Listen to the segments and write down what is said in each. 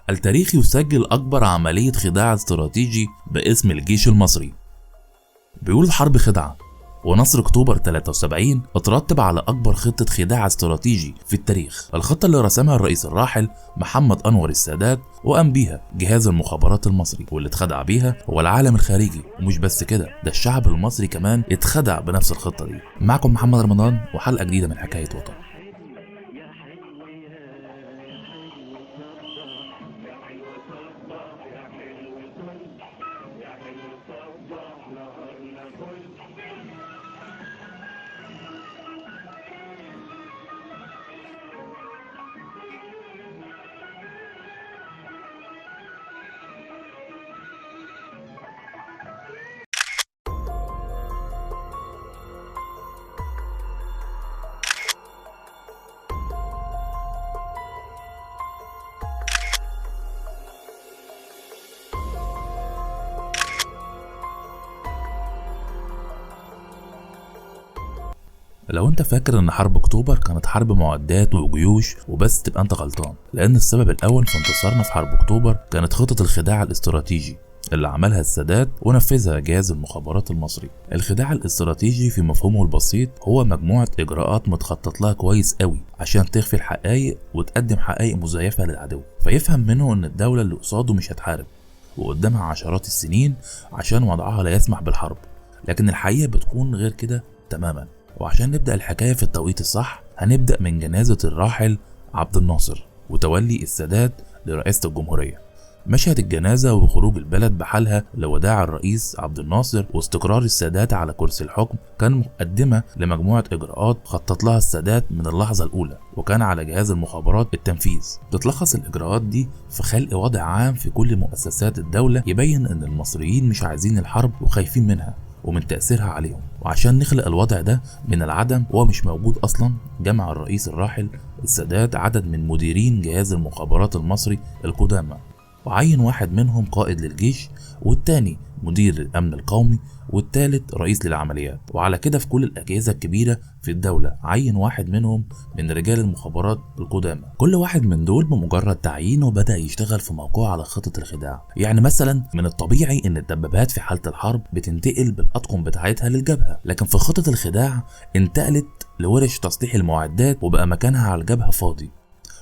التاريخ يسجل أكبر عملية خداع استراتيجي باسم الجيش المصري. بيقول الحرب خدعة، ونصر اكتوبر 73 اترتب على اكبر خطة خداع استراتيجي في التاريخ، الخطة اللي رسمها الرئيس الراحل محمد انور السادات وقام بيها جهاز المخابرات المصري، واللي اتخدع بيها هو العالم الخارجي. ومش بس كده، ده الشعب المصري كمان اتخدع بنفس الخطة دي. معكم محمد رمضان وحلقة جديدة من حكاية وطن. لو انت فاكر ان حرب اكتوبر كانت حرب معدات وجيوش وبس، تبقى انت غلطان، لان السبب الاول في انتصارنا في حرب اكتوبر كانت خطة الخداع الاستراتيجي اللي عملها السادات ونفذها جهاز المخابرات المصري. الخداع الاستراتيجي في مفهومه البسيط هو مجموعة اجراءات متخطط لها كويس قوي عشان تخفي الحقائق وتقدم حقائق مزيفة للعدو، فيفهم منه ان الدولة اللي قصاده مش هتحارب وقدامها عشرات السنين عشان وضعها لا يسمح بالحرب، لكن الحقيقة بتكون غير كده تماما. وعشان نبدأ الحكاية في التوقيت الصح هنبدأ من جنازة الراحل عبد الناصر وتولي السادات لرئاسة الجمهورية. مشهد الجنازة وخروج البلد بحالها لوداع الرئيس عبد الناصر واستقرار السادات على كرسي الحكم كان مقدمة لمجموعة إجراءات خطط لها السادات من اللحظة الأولى، وكان على جهاز المخابرات التنفيذ. تتلخص الإجراءات دي في خلق وضع عام في كل مؤسسات الدولة يبين إن المصريين مش عايزين الحرب وخايفين منها ومن تأثيرها عليهم. وعشان نخلق الوضع ده من العدم وهو مش موجود أصلا، جمع الرئيس الراحل السادات عدد من مديرين جهاز المخابرات المصري القدامى، وعين واحد منهم قائد للجيش، والتاني مدير للأمن القومي، والتالت رئيس للعمليات. وعلى كده في كل الأجهزة الكبيرة في الدولة عين واحد منهم من رجال المخابرات القدامى. كل واحد من دول بمجرد تعيينه بدأ يشتغل في موقعه على خطة الخداع. يعني مثلا من الطبيعي ان الدبابات في حالة الحرب بتنتقل بالأطقم بتاعتها للجبهة، لكن في خطة الخداع انتقلت لورش تصليح المعدات وبقى مكانها على الجبهة فاضي،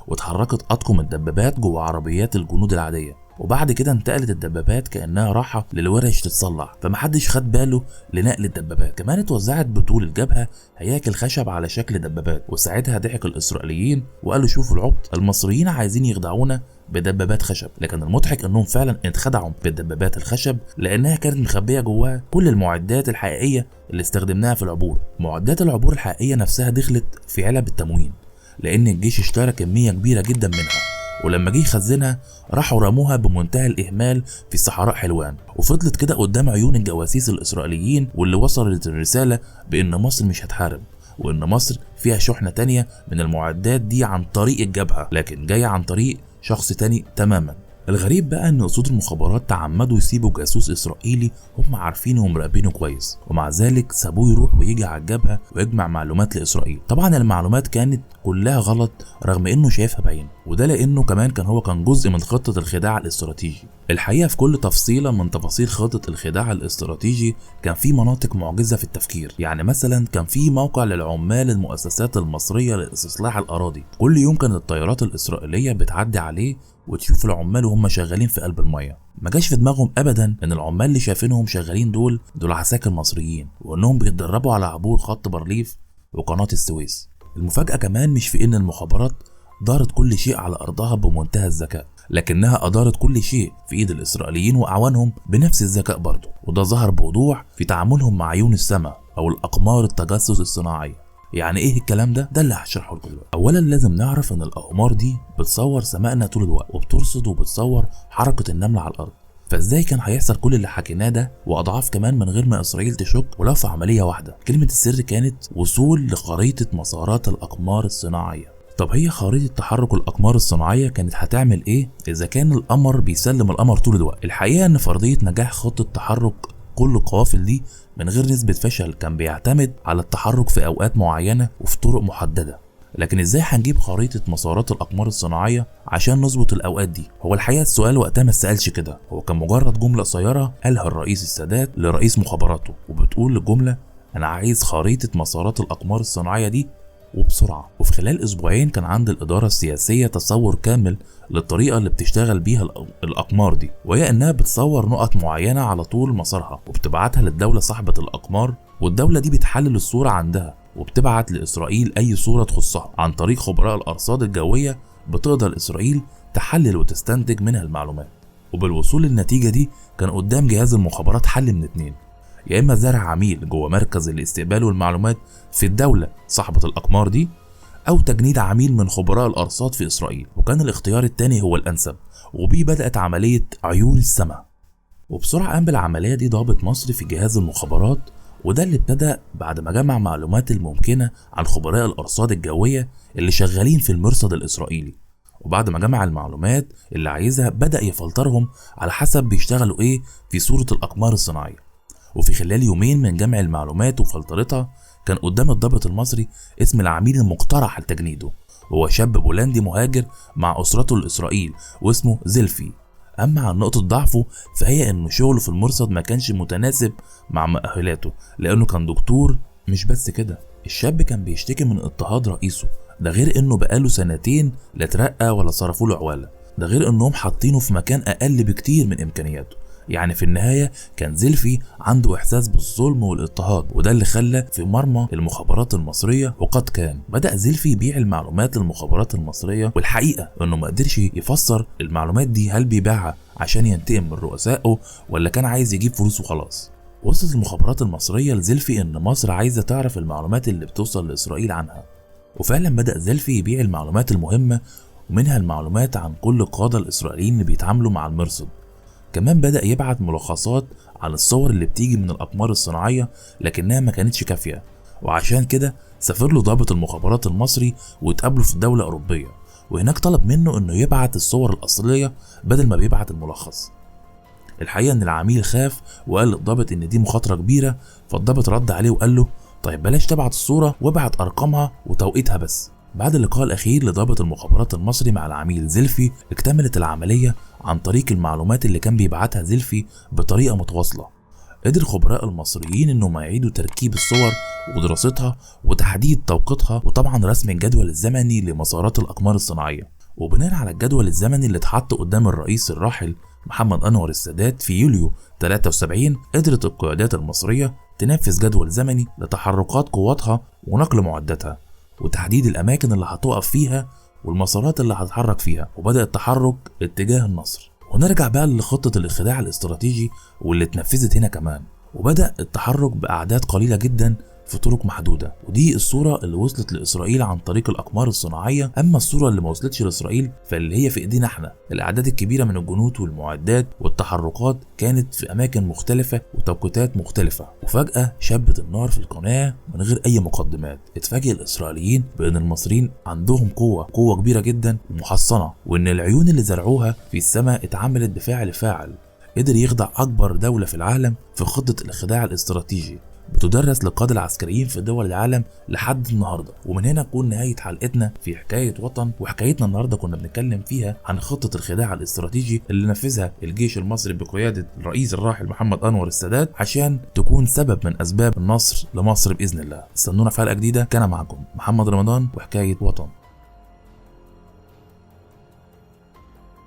واتحركت أطقم الدبابات جوه عربيات الجنود العادية، وبعد كده انتقلت الدبابات كأنها راحة للورش تتصلح، فمحدش خد باله لنقل الدبابات. كمان اتوزعت بطول الجبهة هياكل خشب على شكل دبابات، وساعتها ضحك الإسرائيليين وقالوا شوفوا العبط، المصريين عايزين يخدعونا بدبابات خشب. لكن المضحك انهم فعلا اتخدعوا بالدبابات الخشب لانها كانت مخبية جواها كل المعدات الحقيقية اللي استخدمناها في العبور. معدات العبور الحقيقية نفسها دخلت في علب التموين لان الجيش اشترى كمية كبيرة جدا منها، ولما جه يخزنها راحوا رموها بمنتهى الإهمال في صحراء حلوان، وفضلت كده قدام عيون الجواسيس الإسرائيليين، واللي وصلت الرسالة بإن مصر مش هتحارب وإن مصر فيها شحنة تانية من المعدات دي عن طريق الجبهة، لكن جاية عن طريق شخص تاني تماما. الغريب بقى ان اسود المخابرات تعمدوا يسيبوا جاسوس اسرائيلي هم عارفينه ومراقبينه كويس، ومع ذلك سابوه يروح ويجي على الجبهة ويجمع معلومات لاسرائيل. طبعا المعلومات كانت كلها غلط رغم انه شايفها بعينه، وده لانه كمان كان جزء من خطه الخداع الاستراتيجي. الحقيقة في كل تفصيله من تفاصيل خطه الخداع الاستراتيجي كان في مناطق معجزه في التفكير. يعني مثلا كان في موقع للعمال المؤسسات المصرية لاستصلاح الاراضي، كل يوم كانت الطيارات الاسرائيلية بتعدي عليه وتشوف العمال وهم شغالين في قلب المية. ما جاش في دماغهم ابدا ان العمال اللي شايفينهم شغالين دول عساكر مصريين، وانهم بيتدربوا على عبور خط بارليف وقناة السويس. المفاجاة كمان مش في ان المخابرات دارت كل شيء على ارضها بمنتهى الذكاء، لكنها ادارت كل شيء في ايد الاسرائيليين واعوانهم بنفس الذكاء برضه، وده ظهر بوضوح في تعاملهم مع عيون السماء او الاقمار التجسس الصناعية. يعني ايه الكلام ده؟ ده اللي هشرحه لكم دلوقتي. اولا لازم نعرف ان الاقمار دي بتصور سمائنا طول الوقت، وبترصد وبتصور حركة النمل على الارض. فازاي كان هيحصل كل اللي حكيناه ده واضعاف كمان من غير ما اسرائيل تشك ولو في عملية واحدة؟ كلمة السر كانت وصول لخريطه مسارات الاقمار الصناعية. طب هي خريطة تحرك الاقمار الصناعية كانت هتعمل ايه اذا كان القمر بيسلم القمر طول الوقت؟ الحقيقة ان فرضية نجاح خطه تحرك كل القوافل دي من غير نسبة فشل كان بيعتمد على التحرك في أوقات معينة وفي طرق محددة. لكن ازاي هنجيب خريطة مسارات الأقمار الصناعية عشان نظبط الأوقات دي؟ هو الحقيقة السؤال وقتها ما اتسألش كده، هو كان مجرد جملة قصيرة قالها الرئيس السادات لرئيس مخابراته، وبتقول الجملة: أنا عايز خريطة مسارات الأقمار الصناعية دي وبسرعة. وفي خلال أسبوعين كان عند الإدارة السياسية تصور كامل للطريقة اللي بتشتغل بيها الأقمار دي، وهي إنها بتصور نقط معينة على طول مسارها وبتبعتها للدولة صاحبة الأقمار، والدولة دي بتحلل الصورة عندها وبتبعت لإسرائيل أي صورة تخصها. عن طريق خبراء الأرصاد الجوية بتقدر إسرائيل تحلل وتستنتج منها المعلومات. وبالوصول للنتيجة دي كان قدام جهاز المخابرات حل من 2: يا إما زرع عميل جوه مركز الاستقبال والمعلومات في الدولة صاحبة الأقمار دي، أو تجنيد عميل من خبراء الأرصاد في إسرائيل. وكان الاختيار الثاني هو الأنسب، وبيه بدأت عملية عيون السماء. وبسرعة قام بالعملية دي ضابط مصري في جهاز المخابرات، وده اللي ابتدى بعد ما جمع معلومات الممكنة عن خبراء الأرصاد الجوية اللي شغالين في المرصد الإسرائيلي. وبعد ما جمع المعلومات اللي عايزها بدأ يفلترهم على حسب بيشتغلوا إيه في صورة الأقمار الصناعية. وفي خلال يومين من جمع المعلومات وفلترتها كان قدام الضابط المصري اسم العميل المقترح لتجنيده، وهو شاب بولندي مهاجر مع أسرته لإسرائيل واسمه زلفي. أما عن نقطة ضعفه فهي إنه شغله في المرصد ما كانش متناسب مع مؤهلاته لأنه كان دكتور. مش بس كده، الشاب كان بيشتكي من اضطهاد رئيسه، ده غير إنه بقاله سنتين لا اترقى ولا صرفوا له عوالة، ده غير إنهم حاطينه في مكان أقل بكتير من إمكانياته. يعني في النهاية كان زلفي عنده إحساس بالظلم والاضطهاد، وده اللي خلى في مرمى المخابرات المصرية. وقد كان بدأ زلفي يبيع المعلومات للمخابرات المصرية، والحقيقة إنه ما قدرش يفسر المعلومات دي، هل بيبيعها عشان ينتقم من رؤسائه ولا كان عايز يجيب فلوس وخلاص. وصلت المخابرات المصرية لزلفي إن مصر عايزة تعرف المعلومات اللي بتوصل لإسرائيل عنها، وفعلا بدأ زلفي يبيع المعلومات المهمة، ومنها المعلومات عن كل القادة الإسرائيليين اللي بيتعاملوا مع المرصد. كمان بدأ يبعت ملخصات عن الصور اللي بتيجي من الأقمار الصناعية، لكنها ما كانتش كافية، وعشان كده سافر له ضابط المخابرات المصري واتقابله في دولة أوروبية، وهناك طلب منه إنه يبعت الصور الأصلية بدل ما بيبعت الملخص. الحقيقة إن العميل خاف وقال للضابط إن دي مخاطرة كبيرة، فالضابط رد عليه وقال له طيب بلاش تبعت الصورة وابعت أرقامها وتوقيتها بس. بعد اللقاء الأخير لضابط المخابرات المصري مع العميل زلفي اكتملت العملية عن طريق المعلومات اللي كان بيبعتها زلفي بطريقة متواصلة. قدر خبراء المصريين انهم يعيدوا تركيب الصور ودراستها وتحديد توقيتها، وطبعا رسم الجدول الزمني لمسارات الأقمار الصناعية. وبناء على الجدول الزمني اللي اتحط قدام الرئيس الراحل محمد أنور السادات في يوليو 73، قدرت القيادات المصرية تنفذ جدول زمني لتحركات قواتها ونقل معداتها وتحديد الأماكن اللي هتقف فيها والمسارات اللي هتتحرك فيها، وبدأ التحرك اتجاه النصر. ونرجع بقى لخطة الخداع الاستراتيجي واللي اتنفذت هنا كمان، وبدأ التحرك بأعداد قليلة جدا في طرق محدودة، ودي الصورة اللي وصلت لإسرائيل عن طريق الأقمار الصناعية. أما الصورة اللي ما وصلتش لإسرائيل فاللي هي في إيدينا احنا، الأعداد الكبيرة من الجنود والمعدات والتحركات كانت في أماكن مختلفة وتوقيتات مختلفة. وفجأة شبت النار في القناة من غير أي مقدمات. اتفاجئ الإسرائيليين بأن المصريين عندهم قوة كبيرة جدا ومحصنة، وإن العيون اللي زرعوها في السماء اتعملت بفعل فاعل قدر يخدع أكبر دولة في العالم في خطة الخداع الاستراتيجي بتدرس للقادة العسكريين في دول العالم لحد النهارده. ومن هنا تكون نهاية حلقتنا في حكاية وطن، وحكايتنا النهارده كنا بنتكلم فيها عن خطة الخداع الاستراتيجي اللي نفذها الجيش المصري بقيادة الرئيس الراحل محمد أنور السادات عشان تكون سبب من أسباب النصر لمصر بإذن الله. استنونا في حلقة جديدة. كان معكم محمد رمضان وحكاية وطن.